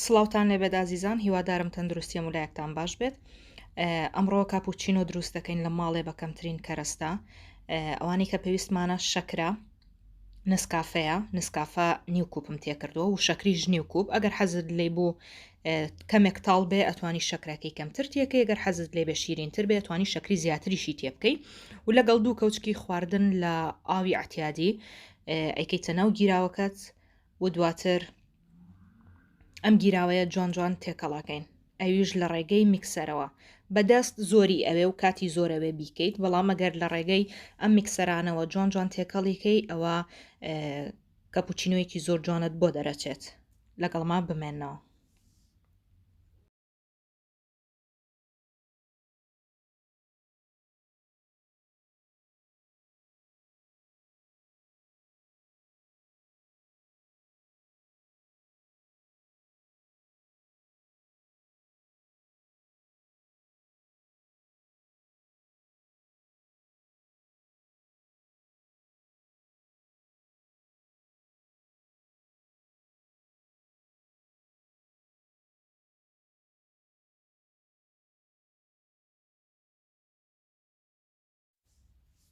سڵاوتان لێبێت ئازیزان هیوادارم تەندروستی هەموو لایەکتان باش بێت ئەمڕۆ کاپوچینۆ دروست دەکەین لە ماڵێ بە کەمترین کەرەستە ئەوانەی کە پێویستمانە شەکرە نسکافەیە نسکافە نیو کوپم تێکردووە و شەکریش نیو کوپ ئەگەر حەزت لێ بوو کەمێک تاڵ بێ ئەتوانی شەکرەکەی کەمتر تێکەی گەر حەزت لێ بێ شیرینتر بێ توانی شەکری زیاتریشی تێ بکەی و لەگەڵ دوو کەوچکی خواردن لە ئاوی ئەعتیادی ئەیکەیتە ناو گیراوەکەت و دواتر ئەم گیراوەیە جوان جوان تێکەڵەکەین ئەویش لە ڕێگەی میکسەرەوە بەدەست زۆری ئەوێ و کاتی زۆرەوێ بیکەیت بەڵام ئەگەر لە ڕێگەی ئەم میکسەرانەوە جوان جوان تێکەڵیکەی ئەوە کەپوچینۆیەکی زۆر جوانت بۆ دەرەچێت لەگەڵما بمێنەوە.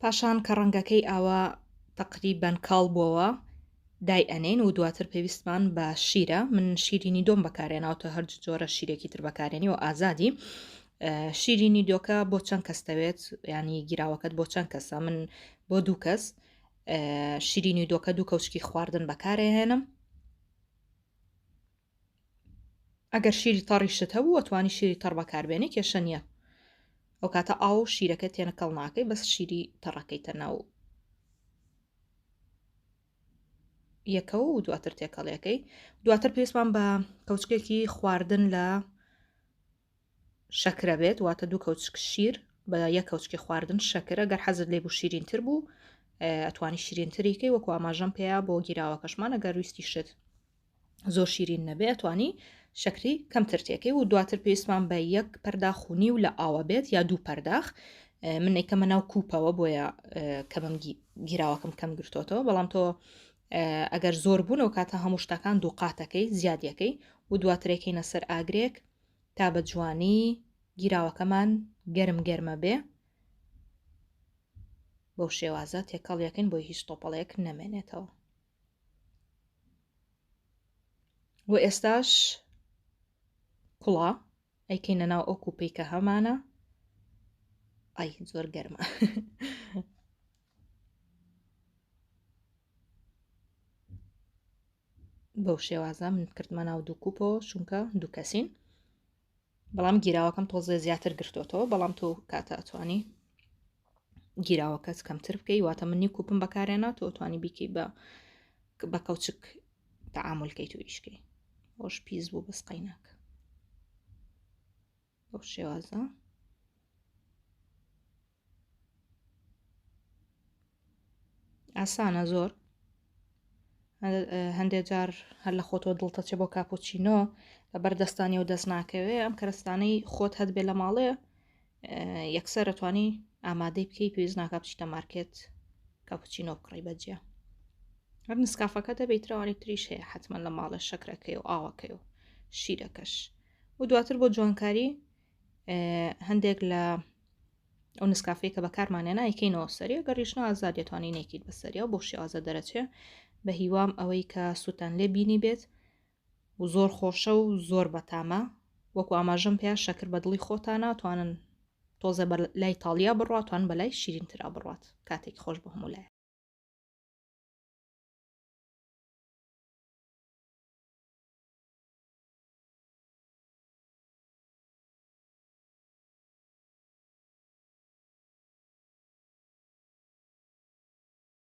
پاشان کە ڕەنگەکەی ئاوا تەقریبەن کاڵ بۆوە دای ئەنێین و دواتر پێویستمان بە شیرە من شیری نیدۆم بەکارێناوە تۆ هەر جۆرە شیرێکی تر بەکارێنی و ئازادی شیری نیدۆکە بۆ چەند کەس دەوێت ینی گیراوەکەت بۆ چەند کەسە من بۆ دوو کەس شیری نیدۆکە دوو کەوچکی خواردن بەکارێهێنم ئەگەر شیری تەڕیشت هەبوو ئەتوانی شیری تەڕ بەکاربێنی کێشە نییە ئەو کاتە ئاو و شیرەکە تێنەکەڵ ناکەی بەس شیری تەڕەکەیتە ناو یەکەوە و دواتر تێکەڵیەکەی دواتر پێویستمان بە کەوچکێکی خواردن لە شەکرە بێت واتە دوو کەوچک شیر بە یەک کەوچکی خواردن شەکرە گەر حەزت لێ بوو شیرینتر بوو ئەتوانی شیرینتریکەی وەکو ئاماژەم پێیا بۆ گیراوەکەشمان ئەگەر ویستی شت زۆر شیرین نەبێ ئەتوانی شەکری کەمتر تێکەی و دواتر پێویستمان بە یەک پەرداخ و نیو لە ئاوە بێت یا دوو پەرداخ من ئەیکەمە ناو کوپەوە بۆیە کەمم گیراوەکەم کەم گرتۆتەوە بەڵام تۆ ئەگەر زۆر بوون و کاتە هەموو شتەکان دوو قاتەکەی زیادیەکەی و دواترێکەینە سەر ئاگرێک تا بە جوانی گیراوەکەمان گەرم گەرمە بێ بەو شێوازە تێکەڵیەکەین بۆی هیچ تۆپەڵێک نەمێنێتەوە و ئێستاش کوڵا ئەیکەینە ناو ئەو کوپەی کە هەمانە ئای زۆر گەرمە بەو شێوازە من کردمە ناو دوو کوپەوە چونکە دوو کەسین بەڵام گیراوەکەم تۆزێ زیاتر گرتوتەوە بەڵام تۆ کاتە ئەتوانی گیراوەکەت کەمتر بکەی واتە منی کوپم بەکارێنا تۆ توانی بیکەی بە بە کەوچک تەعاملکەیت و ئیشکەی خۆش پیس بوو بەس قەیناک بەو شێوازە ئاسانە زۆر هەندێک جار هەر لە خۆتەوە دڵتەچێ بۆ کاپۆچینۆ لە بەردەستانی و دەست ناکەوێ ئەم کەرەستانەی خۆت هەت بێ لە ماڵێ یەکسەر ئەتوانی ئامادەی بکەی پێویست ناکا بچیتە مارکێت کاپوچینۆ بکڕی بەجیا هەر نسکافەکە دەبێت ترەوانی تریش هەیە حتمما لە ماڵە شەکرەکەی و ئاوەکەی و شیرەکەش و دواتر بۆ جوانکاری هەندێک لە ئەو نسکافەی کە بەکارمانێنا یکەینەوە سەری گەڕیشنە ئازاد دەتوانانی نێکیت بەسەریەوە بۆ شێوازە دەرەچێ بە هیوام ئەوەی کە سووتان لێ بینی بێت و زۆر خۆشە و زۆر بەتامە وەکو ئاماژەم پێیا شەکر بە دڵی خۆتانە توانن تۆزە بە لای تاڵیا بڕوات توان بە لای شیرینترا بڕوات کاتێکی خۆش بۆ هەموو لایەک.